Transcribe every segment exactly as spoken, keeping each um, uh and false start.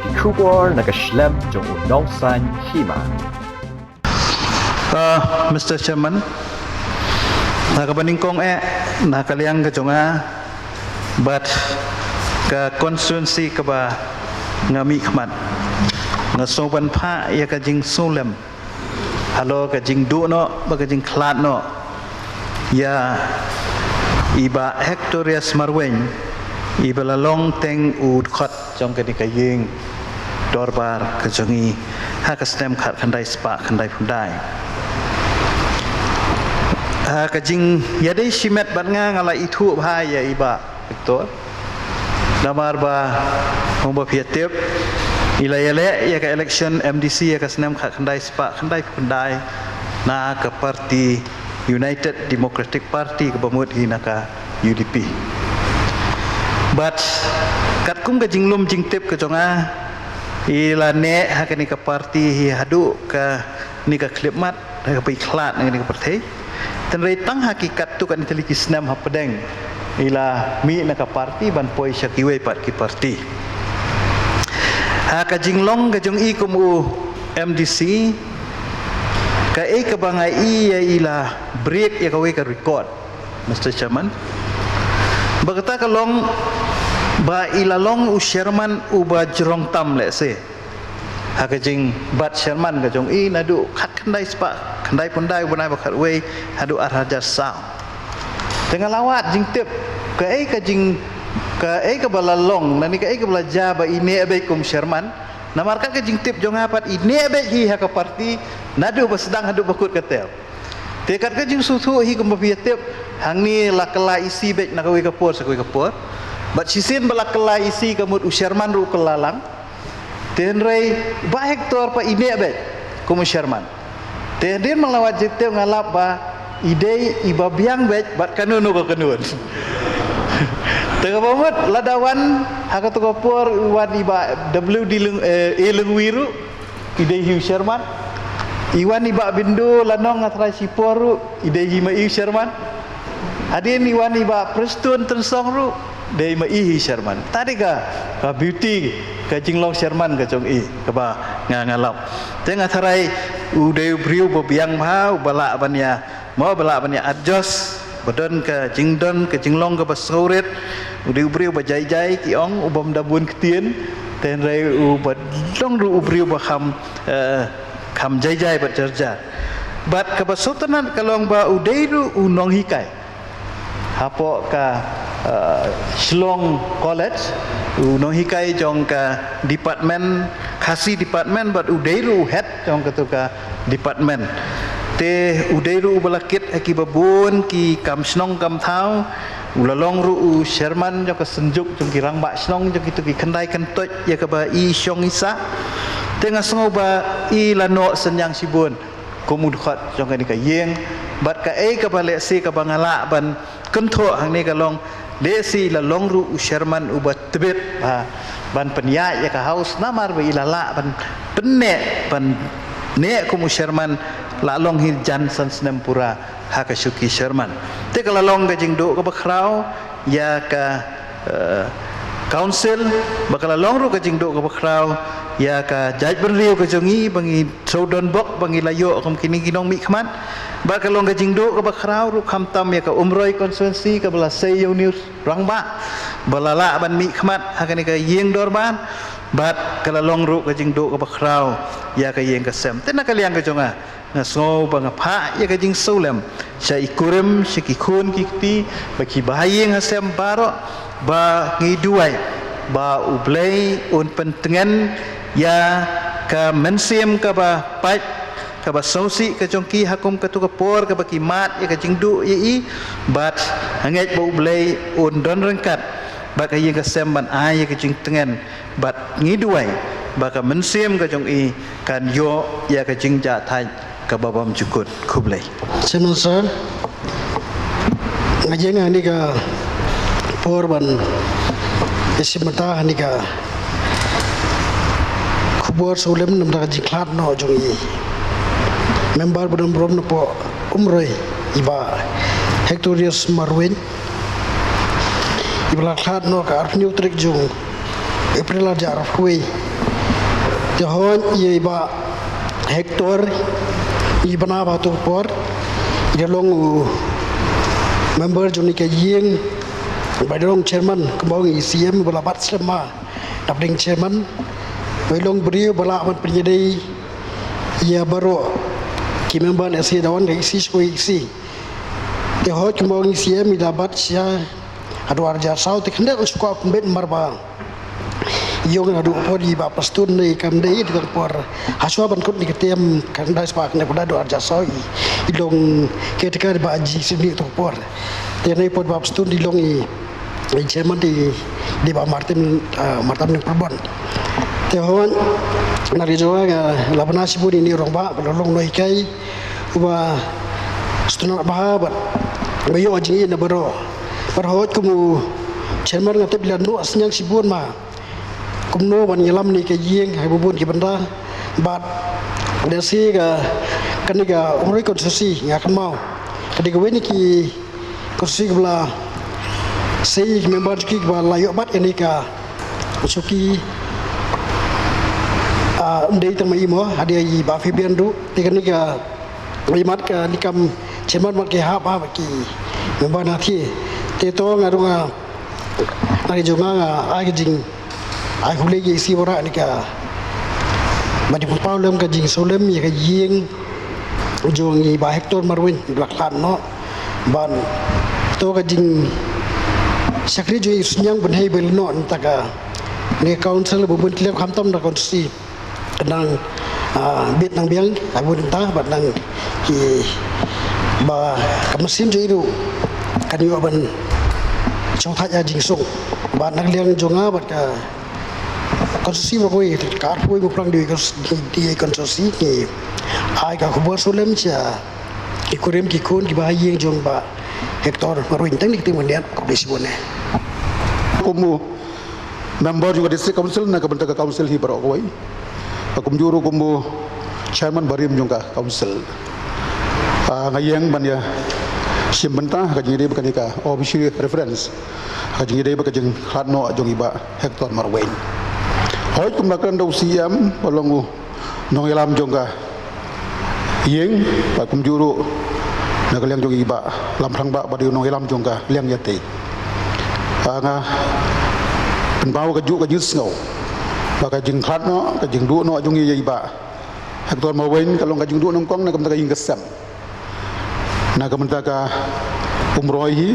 Ki khubor na ka shlem jong u nongsan hima. Uh, Mister Chairman, na ka banyngkong eh, na ka liang ka jong nga, bad ka constituency kaba nga mih khmat, nga sngewbha ban phah ïa ka jingsngewlem halor ka jingduh noh bad ka jingkhlad noh ïa i Bah Hectorius Marwein, iba la long teng u dkhot jong kane ka ïing dorbar ka jong i ha ka snem khatkhyndai spah khyndaiphew khyndai. Ha ka jingïadei shimet bad nga, nga la ithuh bha ïa i Bah Hector. Namar ba, kumba phi tip, i la ïaleh ïa ka election M D C ïa ka snem khatkhyndai spah khyndaiphew khyndai na ka party United Democratic Party kaba mut hi na ka U D P. Bad katkum ka jinglum jingtip ka jong nga, i la neh ha kane ka party hi haduh kane ka khyllipmat, ha kaba i khlad na kane ka pyrthei. Hynrei tang ha ki katto katne tylli ki snem hapdeng, i la mih na ka party ban poi sha kiwei pat ki party. Ha ka jinglong ka jong i kum u M D C, kaei kaba nga ïohi ïa i, la break ïa kawei ka record, Mister Chairman. Ba kata ka long ba i la long u chairman uba jrong tam lehse ha ka jingbat chairman ka jong i, naduh khatkhyndai spah khyndaiphew khyndai u bnai ba khatwei haduh arhajar saw. Te nga la wad jingtip kaei ka jing, kaei kaba la long, lane kaei kaba la jia ba i neh beit kum chairman. Namar kat ka jingtip jong nga pat, i neh beit hi ha ka party naduh ba sdang haduh ba kut ka ter. Te kat ka jingsngewthuh hi kumba phi tip, hangne la kylla isi beit na kawei ka por sha kawei ka por. Bad shisien ba la kylla isi ka mut u chairman ruh u kylla lang. Te hynrei Bah Hector pat i neh beit kum u chairman. Te hadien ba nga la wad jingtip, nga lap ba i dei iba biang beit bad kano kano ka kynhun. Te kaba mut lada wan ha kato ka por, i wan i Bah W D Lyng-, eh, A Lyngwi ruh, i dei hi u chairman. I wan i Bah Bindo Lanong, nga tharai shipor ruh, i dei hi ma i u chairman. Hadien i wan i Bah Prestone Tynsong ruh, dei ma i hi chairman. Te dei ka, ka beauty ka jinglong chairman ka jong i kaba nga, nga lap. Te nga tharai u dei u briew ba biang bha, uba lah ban ïa, mo, ba lah ban ïa adjust, ba don ka jingdon ka jinglong kaba sngewrit. U dei u briew ba jai jai ki ong, u bym da bun ktien. Te hynrei uba long ruh u briew ba kham, eh, kham jai jai bad jar jar. Bad kaba sngewtynnat ka long ba u dei ruh u nonghikai hapoh ka, eh, Shillong College, u nonghikai jong ka department, Khasi department, bad u dei ruh u head jong kato ka department. Te u dei ruh uba la kit ha kiba bun ki kam shnong kam thaw. U la long ruh u chairman jong ka synjuk jong ki rangbah shnong jong kito ki khyndai kyntoit ïa kaba i shong i sah. Te nga sngew ba i la noh synñiang shibun kum u dkhot jong kane ka ïing. Bad kaei kaba lehse kaba nga lah ban kynthoh hangne ka long, lehse i la long ruh u chairman uba tbit, ha, ban pynïaid ïa ka House, namar ba i la lah ban pynneh, ban neh kum u chairman la long hi jan san snem pura ha ka shuki chairman. Te ka la long ka jingduh kaba khraw ïa ka, eh, council, bad ka la long ruh ka jingduh kaba khraw ïa ka jaitbynriew ka jong i, ba ngi shu don bok ba ngi la ïoh kum kine ki nongmihkhmat. Bad ka long ka jingduh kaba khraw ruh khamtam ïa ka Umroi constituency kaba la sei ïa une u rangbah ba la lah ban mihkhmat ha kane ka ïing dorbar. Bad ka la long ruh ka jingduh kaba khraw ïa ka ïing ka sem. Te na ka liang ka jong nga, nga sngew ba nga phah ïa ka jingsngewlem sha i kurim, sha ki khun ki kti, bad ki bahaïing hasem baroh, ba ngi duwai ba U Blei un pyntngen ïa ka mynsiem kaba pait, kaba sngewsih ka jong ki ha kum kato ka por kaba ki mad ïa ka jingduh ïa i. Bad nga ngeit ba U Blei un don ryngkat bad ka ïing ka sem ban ai ïa ka jingtngen. Bad ngi duwai ba ka mynsiem ka jong i kan ïoh ïa ka jingjahthait kaba bymjukut. Khublei. Chairman sir, nga ïeng ha kane ka por ban ïashim bynta ha kane ka khubor sngewlem namar ka jingkhlad noh jong i member ba don burom napoh Umroi, i Bah Hectorius Marwein, iba la khlad noh ka arphew tarik jong April arhajar arphew wei. Te hooid ïa i Bah Hector, i bna ba tu por i da long u member jong kane ka ïing, ba da long chairman, kumba ong i C M ba la bat slem ma da pdeng chairman. Ba i long briew ba lah ban pynïadei ïa baroh ki member na S C Dawang da i C shu i C. Te hooid kumba ong i C M i da bat sha haduh ar hajar saw, te khyndiat shu kwah pynbeit namar ba ïong haduh por i Bah Pastun ne kam dei i dang por. Hashwa ban kut ni ka tem kan dai spa kan da haduh ar hajar saw i long ke te ka ba ji sini tu por. Te ne por Bah Pastun i long i i chairman di di Bah Martin, ah, Martin Ning Parbon. Te hooid na ri jong nga la bna shibun ini rong ba ba long noi kai uba stunat ba ba ba ïoh jingïa na baroh. Bad hooid kum u chairman nga tip la noh sniang shibun ma kumno ban ïalam ni ka ïing ha bun ki bynta. Bad da si ka kane ka Umroi constituency nga kynmaw ka dei ka wei na ki constituency ba la sei ki member jong ki ba la ïoh bat kane ka shuki, ah, ym dei tang ma i mo, hadien i Bah Fabian ruh te kane ka i mat ka ni kam chairman mat ki hap hap ki member na thie. Te to nga ruh nga na ki jong nga nga ai ka jing ai khublei ïa i C Wara ni ka ba dei pynpaw lem ka jingsngewlem ïa ka ïing jong i Bah Hector Marwein ba la khlad noh. Ban to ka jingshakri jong i sniang ban hei bel noh nta ka ne council ba bun tlem khamtam da council. Nang, ah, bit nang biang ai bun nta bad nang ki ba ka mynsiem jong i ruh kan ïoh ban shongthait ïa jingsuk bad nang liang jong nga bad ka constituency ba kawei ka arphew ba plang dei constituency ki ai ka khubor sngewlem sha ki kurim ki khun kiba ha ïing jong Bah Hector Marwein. Tang ni ki ting ban ïat ka bisi bun eh. Kum u member jong ka district council na ka bynta ka council hi baroh kawei. Ka kumjuh ruh kum u chairman barim jong ka council. Ah, nga ïeng ban ïa shim bynta ka jingïadei ba kane ka official reference ka jingïadei ba ka jingkhlad noh jong i Bah Hector Marwein. Hooid kum ba kren da u C M ba long u nongïalam jong ka ïing, ba kumjuh ruh na ka liang jong i Bah Lamphang ba ba dei u nongïalam jong ka liang ïatei. Ba nga pynpaw ka juh ka jingsngew ba ka jingkhlad noh ka jingduh noh jong i ïa i Bah Hector Marwein ka long ka jingduh nyngkong na ka bynta ka ïing ka sem. Na ka bynta ka Umroi hi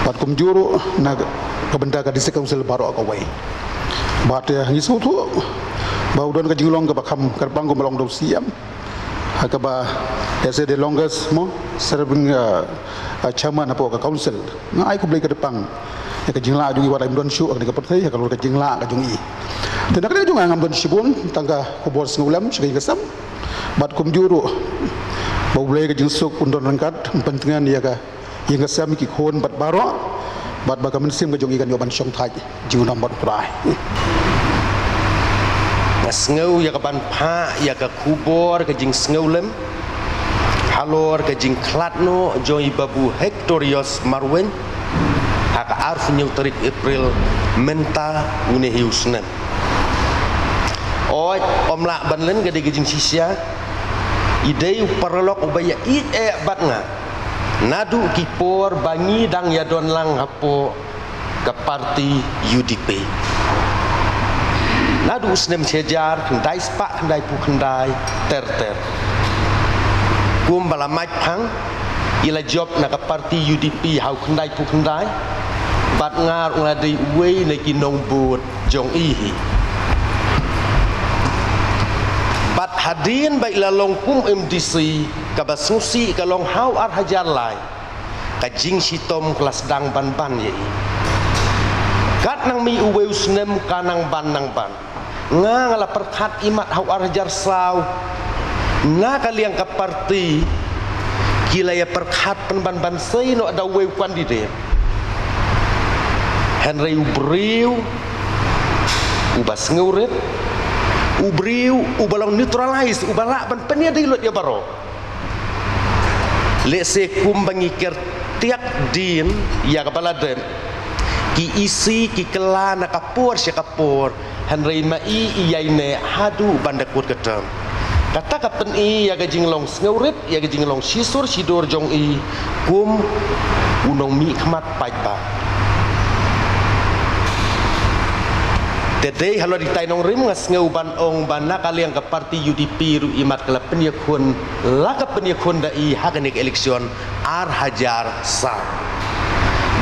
bad kumjuh ruh na ka bynta ka district council baroh kawei. Bad, eh, ngi sngewthuh ba u don ka jinglong kaba kham kyrpang kumba long da u C M. Ha kaba, eh, as the longest mo serving, eh, eh, chairman hapoh ka council. Nga ai khublei kyrpang ïa ka jinglah jong i wat la im don shuh ha kane ka pyrthei ha ka lor ka jinglah ka jong i. Te na ka liang jong nga ngam don shibun tang ka khubor sngewlem sha ka ïing ka sem. Bad kumjuh ruh ba U Blei ka jingsuk un don ryngkat, un pyntngen ïa ka ïing ka sem, ki khun bad baroh, bad ba ka mynsiem ka jong i kan ïoh ban shongthait jingdon bad U Trai. Nga sngew ïa ka ban phah ïa ka khubor ka jingsngewlem halor ka jingkhlad noh jong i Babu Hectorius Marwein ha ka arphew hynñiew tarik April mynta une hi u snem. Oi, ym lah ban len, ka dei ka jingshisha. I dei u paralok uba ïa ïeit eh bad nga naduh ki por ba ngi dang ïa don lang hapoh ka party U D P. Naduh u snem shi hajar khyndai spah khyndaiphew khyndai ter ter. Kumba la mait phang, i la jop na ka party U D P ha u khyndaiphew khyndai, bad nga ruh nga la dei uwei na ki nongbud jong i hi. Bad hadien ba i la long kum M D C, kaba sngewsih ka long ha u ar hajar lai, ka jingshitom ka la sdang ban ban ïa i. Kat nang mih uwei u snem ka nang ban nang ban. Nga nga la pyrkhat imat ha u ar hajar saw. Na ka liang ka party ki la ïa pyrkhat pynban ban sei noh da uwei u candidate. Hynrei u briew uba sngewrit, u briew uba long neutralize, uba lah ban pynïadei lut ïa baroh. Lehse kumba ngi kyrtiak dien ïa kaba la dep, ki isi ki kylla na ka por sha ka por, Hynrei ma i i ïai neh haduh ban da kut ka term. Kata ka pyni ïa ka jinglong sngewrit, ïa ka jinglong shisur shidur jong i kum u nongmihkhmat paidbah. Te dei halor itai nongrim nga sngew ban ong ba na ka liang ka parti U D P ruh imat ka la pynïakhun, la ka pynïakhun da i ha kane ka election ar hajar saw.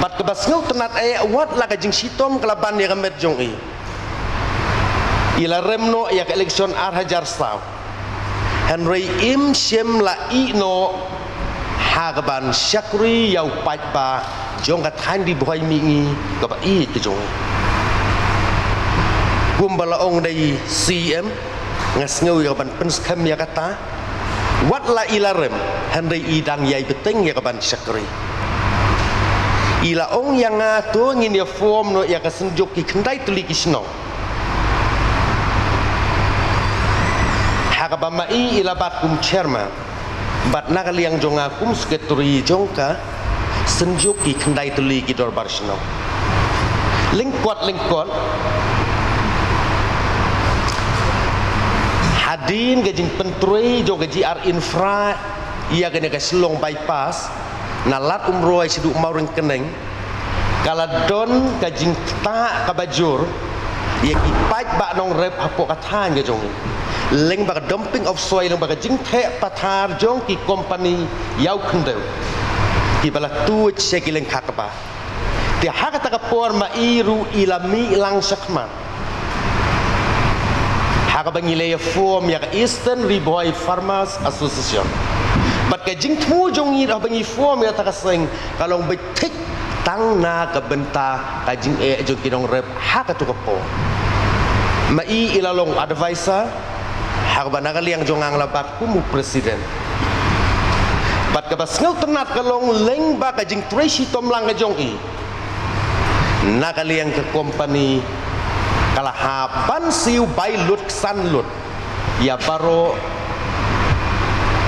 Bad kaba sngewtynnat eh wat la ka jingshitom ka la ban ïa ka met jong i. I la rem noh ïa ka election ar hajar saw. Hynrei im shym la ïeh noh ha ka ban shakri ïa u paidbah jong ka thaiñ Ri Bhoi mihngi kaba ïeit ka jong i. Kumba la ong da i C M, nga sngew ïa ka ban pynskhem ïa kata. Wat la i la rem, hynrei i dang ïai bteng ïa ka ban shakri. I la ong ïa nga to ngin ïa form noh ïa ka synjuk ki khyndai tylli ki shnong. Ha kaba ma i i la bat kum chairman, bad na ka liang jong nga kum secretary jong ka synjuk ki khyndai tylli ki dorbar shnong. Lyngkot lyngkot hadien ka jingpyntrei jong ka G R Infra ïa kane ka Shillong Bypass na Lad Umroi shaduh Mawryngkneng, ka la don ka jingktah kaba jur ïa ki paidbah nongrep hapoh ka thaiñ ka jong i. Lyngba ka dumping of soil, lyngba ka jingtheh pathar jong ki kompani ïaw khyndew kiba la tuid sha ki lyngkha kba. Te ha kata ka por ma i ruh i la mih lang shakhmat ha kaba ngi la ïa form ïa ka Eastern Ri Bhoi Farmers Association. Bad ka jingthmu jong ngi haba ngi form ïa kata ka seng ka long beit thik tang na ka bynta ka jingeh jong ki nongrep ha katu ka por. Ma i i la long advisor ha kaba na ka liang jong nga la bat kum u president. Bad kaba sngewtynnat ka long lyngba ka jingtrei shitom lang ka jong i, na ka liang ka kompani ka la hap ban siew bai lut ksan lut ïa baroh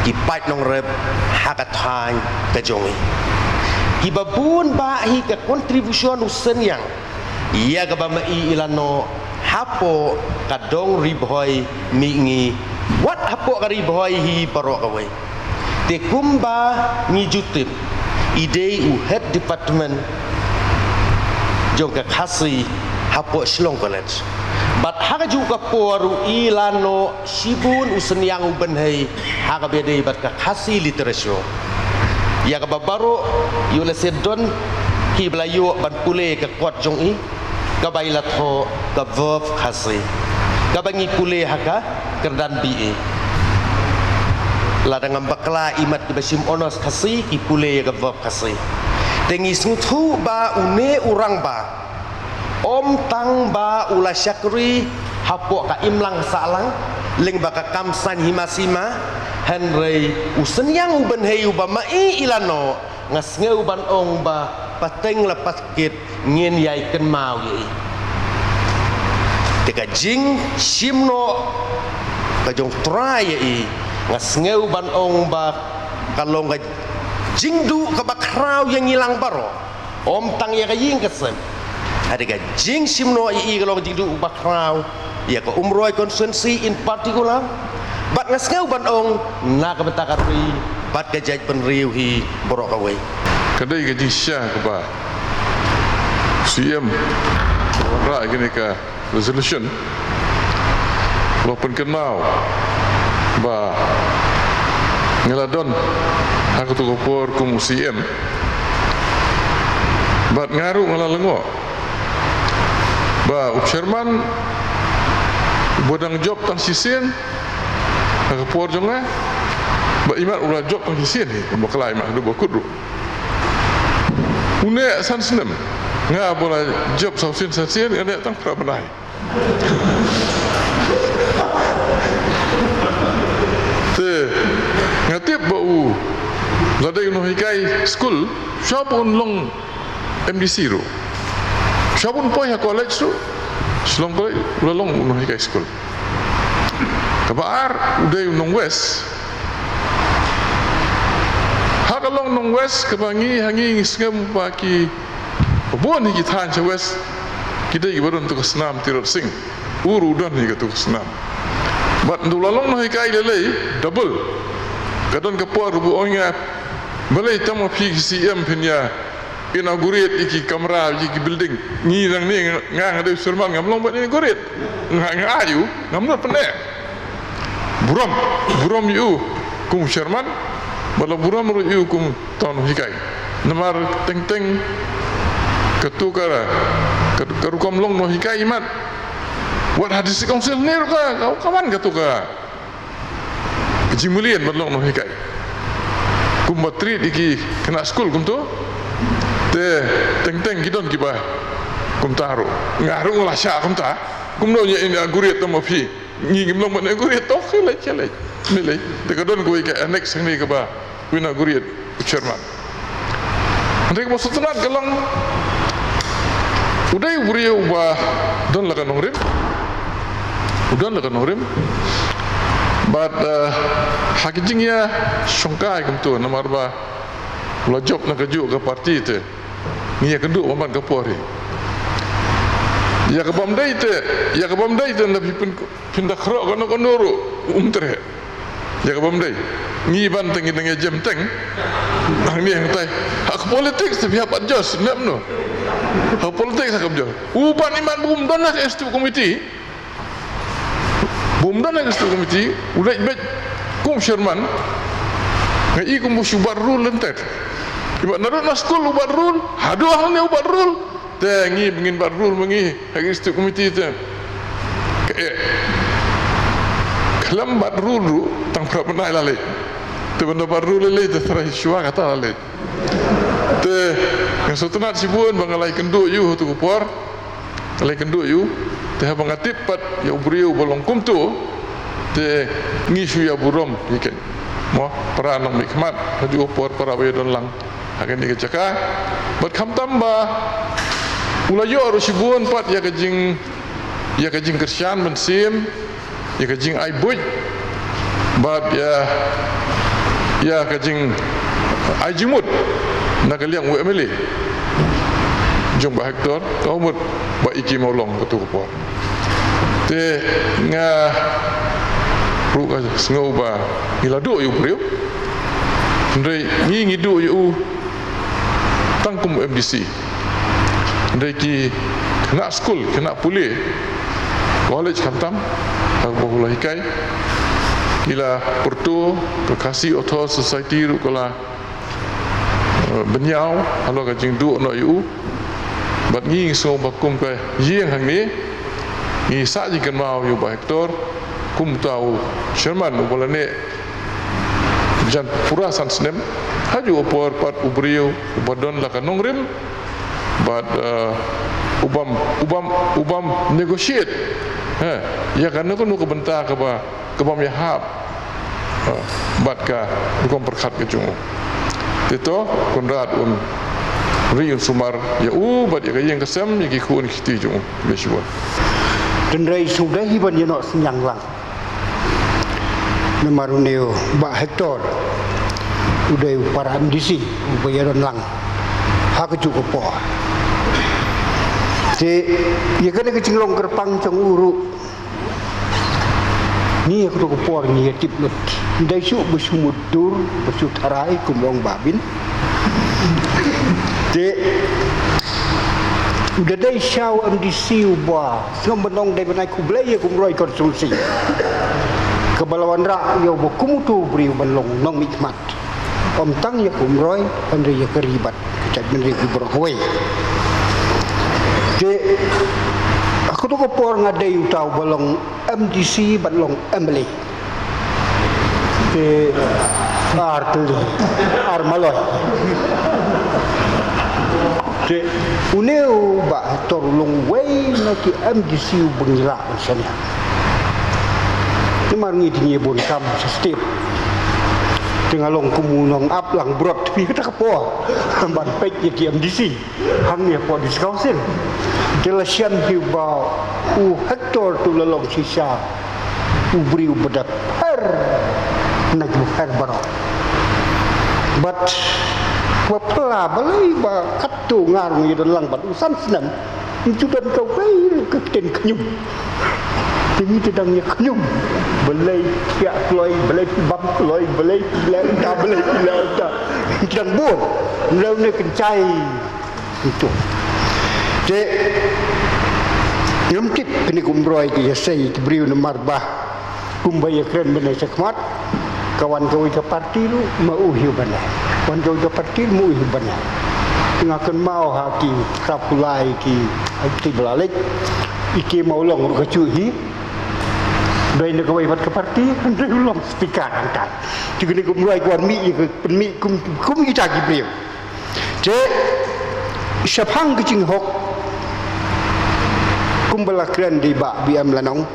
ki paid nongrep ha ka thaiñ ka jong i. Kiba bun bah hi ka contribution u Seiñ Yang ïa kaba ma i i la noh hapoh ka dong Ri Bhoi mihngi, wat hapoh ka Ri Bhoi hi baroh kawei. Te kumba ngi ju tip, i dei u head department jong ka Khasi hapoh Shillong College. Bad ha kajuh ka por ruh i la noh shibun u Seiñ Yang u Bynhei ha kaba ïadei bad ka Khasi literature. Ïa kaba baroh ïoh lehse don kiba la ïoh ban pule ka kot jong i, kaba i la thoh ka verb Khasi, kaba ngi pule ha ka kyrdan B A. Lada ngam bakla, imat kiba shim honours Khasi ki pule ïa ka verb Khasi. Te ngi sngewthuh ba une u rangbah ym tang ba u la shakri hapoh ka imlang sahlang lyngba ka kam saiñ hima sima, hynrei u Seiñ Yang u Bynhei uba ma i i la noh, nga sngew ban ong ba pateng la patkit ngin ïai kynmaw ïa i. Te ka jingshim noh ka jong Trai ïa i, nga sngew ban ong ba ka long ka jingduh kaba khraw ïa ngi lang baroh. Ym tang ïa ka ïing ka sem, hynrei ka jingshim noh ïa i ka long jingduh ba khraw ïa ka Umroi constituency in particular. Bad nga sngew ban ong na ka bynta ka ri bad ka jaitbynriew hi baroh kawei. Ka dei ka jingshisha kaba C M wanrah ïa kane ka resolution, ba pynkynmaw ba nga la don ha katu ka por kum u C M. Bad nga ruh nga la lyngngoh ba u chairman uba dang jop tang shisien ha ka por jong nga, ba imat u la jop tang shisien hi, ba khlaiñ imat haduh ba kut ruh. Une san snem, nga ba la jop saw sien san sien, nga ne tang phra bnai. Te nga tip ba u la dei u nonghikai skul, shuwa ba un long M D C ruh, shuwa ba un poi ha college ruh, Shillong College, u la long u nonghikai skul. Kaba ar, u dei u nong West. Ha ka long nong West kaba ngi ha ngi ngi sngem ba ki bun hi ki thaiñ sha West ki dei kiba don tu ka snam Tirot Sing. U ruh u don hi katu ka snam. Bad ndu la long nonghikai lei lei, double. Ka don ka por ba u ong ïa nga, balei tang ma phi ki C M phin ïa inaugurate ïa ki kamra, ïa ki building. Ngi nangne nga, nga dei u chairman ngam long ban inaugurate. Nga, nga ïa u, ngam nud ban eh. Burom, burom ïa u kum chairman, bad la burom ruh ïa u kum tang nonghikai. Namar teng teng katu ka, ka, ka rukom long nonghikai imat. Wat ha district council ne ruh ka, ka, ka wan katu ka, ka jingmlien ban long nonghikai. Kumba treat ïa ki khynnah skul kumto. Te teng teng ki don kiba kumta ruh. Nga ruh nga la shah kumta. Kumno ïa inaugurate tang ma phi. Ngi ngim long ban inaugurate, to khie leit, khie leit. Leit leit. Te ka don kawei ka annex hangne kaba u inaugurate u chairman. Hynrei kaba sngewtynnat ka long, u dei u briew uba don la ka nongrim. U don la ka nongrim. Bad, eh, ha ki jingïashongkai kumto, namar ba u la jop na kajuh ka party te, ngi ïakynduh bymman ka por hi. Ïa ka bym dei te, ïa ka bym dei te na phi pyn Phin da khroh kano kano ruh um treh. Ïa ka bym dei. Ngi ban teng ngi dang ïa jem teng. Hangne hangtai. Ha ka politics te phi hap adjust, nep no. Ha ka politics ha ka adjust. U ban imat bym don ha ka executive committee. Bym don ha ka executive committee. U leit beit kum chairman. Nga i kum u shu bat rule lynter. Imat naduh na skul u bat rule. Haduh hangne u bat rule. Te ngi ba ngin bat rule ma ngi ha ki executive committee te. Ka eh. Khlem bat rule ruh tang phra bnai la leit. Te ban da bat rule leit te trai shuwa kata la leit. Te nga sngewtynnat shibun ba nga la ïakynduh ïa u ha tu ka por. Nga la ïakynduh ïa u. Te haba nga tip pat ïa u briew ba long kumto. Te ngi shu ïa burom ïa kane. Mo, para nongmihkhmat, ha ju por para ba ïa don lang ha kane ka jaka. Bad khamtam ba u la ïoh ruh shibun pat ïa ka jing, ïa ka jingkyrshan mynsiem, ïa ka jingai buit, bad ïa, ïa ka jingai jingmut na ka liang u M L A jong Bah Hector, ka mut Bah Icky Mawlong katu ka por. Te nga ruh ka sngew ba ngi la duh ïa u briew. Hynrei ngi ngi duh ïa u tang kum M D C. Hynrei ki khynnah skul, khynnah pule, college khamtam, ha ba u la hikai, ki la pyrto, ka Khasi Author Society ruh ka la eh, bynñiaw halor ka jingduh noh ïa u. Bad ngi ngi sngew ba kum ka ïing hangne ngi sah jingkynmaw ïa u Bah Hector kum uta u chairman uba la neh jan pura san snem. Ha ju u por pat u briew uba don la ka nongrim bad, eh, u bym, u bym, u bym negotiate, eh, ïa kano kano ka bynta kaba ka bym ïahap, ha, bad ka rukom pyrkhat ka jong u. Te to Conrad un ri un sumar ïa u bad ïa ka ïing ka sem, ïa ki khun ki kti jong u. Khublei shibun. Tynrai sngewdei hi ban ïa noh synñiang lang. Namar une u Bah Hector u dei u para M D C uba ïa don lang ha kajuh ka por. Te ïa kane ka jinglong kyrpang jong u ruh ngi ha kato ka por ngi ïa tip lut. Ym dei shuh ba shu mutdur ba shu tharai kum ong Bah Bin. Te u da dei sha u M D C uba sngewbha ban ong dei ban ai khublei ïa ka Umroi constituency kaba la wanrah ïa uba kum uto u briew ban long nongmihkhmat. Ym tang ïa ka Umroi, hynrei ïa ka ri bad ka jaitbynriew baroh kawei. Te ha kato ka por nga dei uta uba long M D C bad long M L A. Te ar tylli, ar maloi. Te une u Bah Hector u long uwei na ki M D C uba ngi lah ban shaniah. Namar ngi te ngi bun kam sha state. Te nga long kum u nongap langbrot phi kata ka por ban peit ïa ki M D C hangne hapoh District Council. Te la shem hi ba u Hector te u la long shisha u briew uba da pher na ki bapher baroh. Bad ba phylla balei ba katto nga ruh nga ïa don lang bad u san snem. Ym ju don kawei ka ktien khñium. Te ngi te dang ïa khñium. Balei phi ïa kloi, balei phi bam kloi, balei phi leh ta, balei phi leh ta. Te dang bun. Ngi leh ne kynjai. Ito. Te ngam tip kane ka umroi ka ïasei ka briew namar ba kumba ïakren bynne shakhmat. Ka wan kawei ka parti ruh ma u hi bane. Wan kawei ka parti ruh ma u hi bane. Nga kynmaw ha ki Prah Pulai ki, ki ba la leit. I K Mawlong ruh ka shu hi. Dei na kawei pat ka parti, dei u long speaker hangta. Te kane ka umroi ka wan mih ïa ka pynmih kum, kum kita ki briew. Te shaphang ka jinghok kumba la kren da i Bah B M Lanong.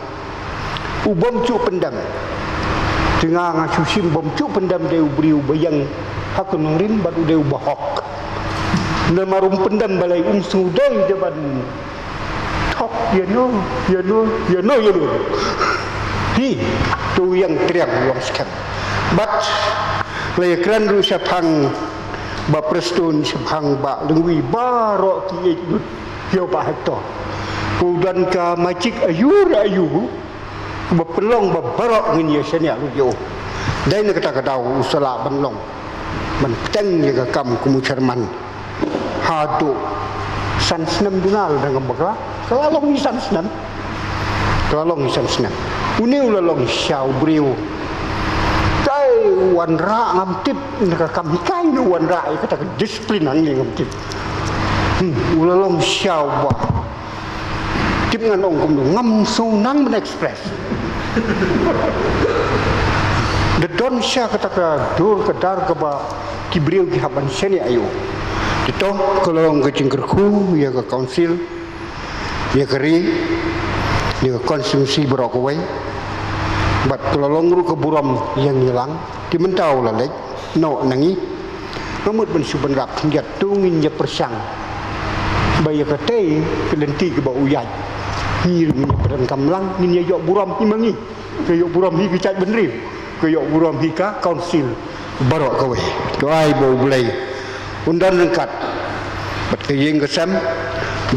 U bym ju pyndem. Te nga nga shu shim bym ju pyndem dei u briew ba ïeng ha ka nongrim bad u dei u bahok. Namar um pyndem balei um sngewdei da ban thok ïano, ïano, ïano, ïano. Hi, to ïeng triang long skhem. Bad la ïakren ruh shaphang Bah Prestone shaphang Bah Lyngwi baroh ki ïeit lut ïa u Bah Hector. U don ka magic aïu re aïu ba pynlong ba baroh ngin ïa shaniah lut ïa u. Dei na kata ka daw u sa lah ban long ban bteng ïa ka kam kum u chairman. Haduh san snem duna la dang bakla, ka la long hi san snem. Ka la long hi san snem. Une u la long sha u briew. Kai u wanrah ngam tip na ka kam hi, kai u wanrah ïa kata ka discipline hangne ngam tip. Hmm, u la long sha u ba. Tip ngan ong kumno, ngam sngewbha ban express. Da don sha kata ka dur ka dar kaba ki briew ki hap ban shaniah ïa u. Te to ka long ka jingkyrkhu ïa ka council, ïa ka ri, ïa ka constituency baroh kawei. Bad ka long ruh ka burom ïa ngi lang. Te mynta u la leit noh na ngi. Nga mut ban shu ban rap khyndiat, to ngin ïa pyrshang ba ïa katei ka lynti kaba u ïaid, ngi ruh ngin ïa pyrshang kam lang, ngin ïa ïoh burom hi ma ngi, ka ïoh burom hi ka jaitbynriew, ka ïoh burom hi ka council baroh kawei. To ai ba U Blei un don ryngkat bad ka ïing ka sem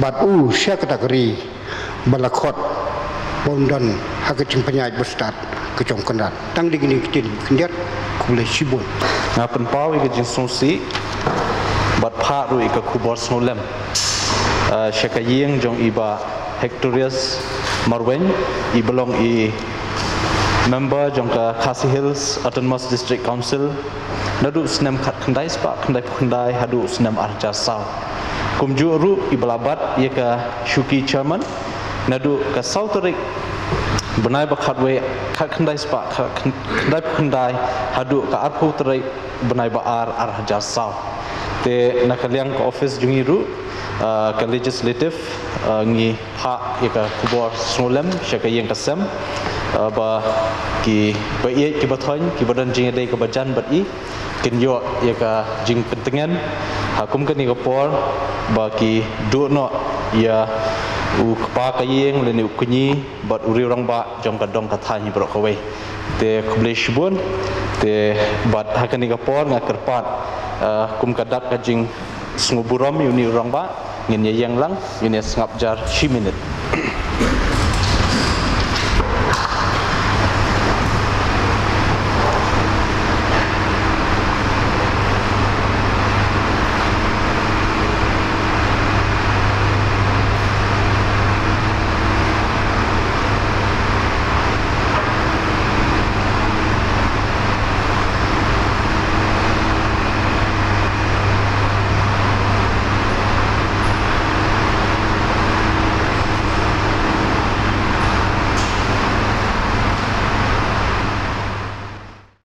bad u sha kata ka ri ba la khot ba un don ha ka jingpynïaid ba stad ka jong Kynrad. Tang dei kine ki ktien khyndiat, khublei shibun. Nga pynpaw ïa ka jingsngewsih bad phah ruh ïa ka khubor sngewlem, eh, sha ka ïing jong i Bah Hectorius Marwein, i ba long i member jong ka Khasi Hills Autonomous District Council, naduh snem khatkhyndai spah khyndaiphew khyndai haduh snem ar hajar saw. Kumjuh ruh i ba la bat ïa ka shuki chairman naduh ka saw tarik bnai ba khatwei khatkhyndai spah khatkhyndai phew khyndai haduh ka arphew tarik bnai ba ar ar hajar saw. Te na ka liang ka office jong ngi ruh, ah, ka legislative, ah, ngi phah ïa ka khubor sngewlem sha ka ïing ka sem, ah, ba ki ba ïeit ki ba thoiñ ki ba don jingïadei kaba jan bad i kin ïoh ïa ka jingpyntngen ha kum kane ka por ba ki duh noh ïa u kpa ka ïing lane u kñi bad u riew rangbah jong ka dong ka thaiñ hi baroh kawei. Te khublei shibun. Te bad ha kane ka por nga kyrpad, ah, kum ka dak ka jingsngewburom ïa une u rangbah, ngin ïa ïeng lang, ngin ïa sngap jar shi minit.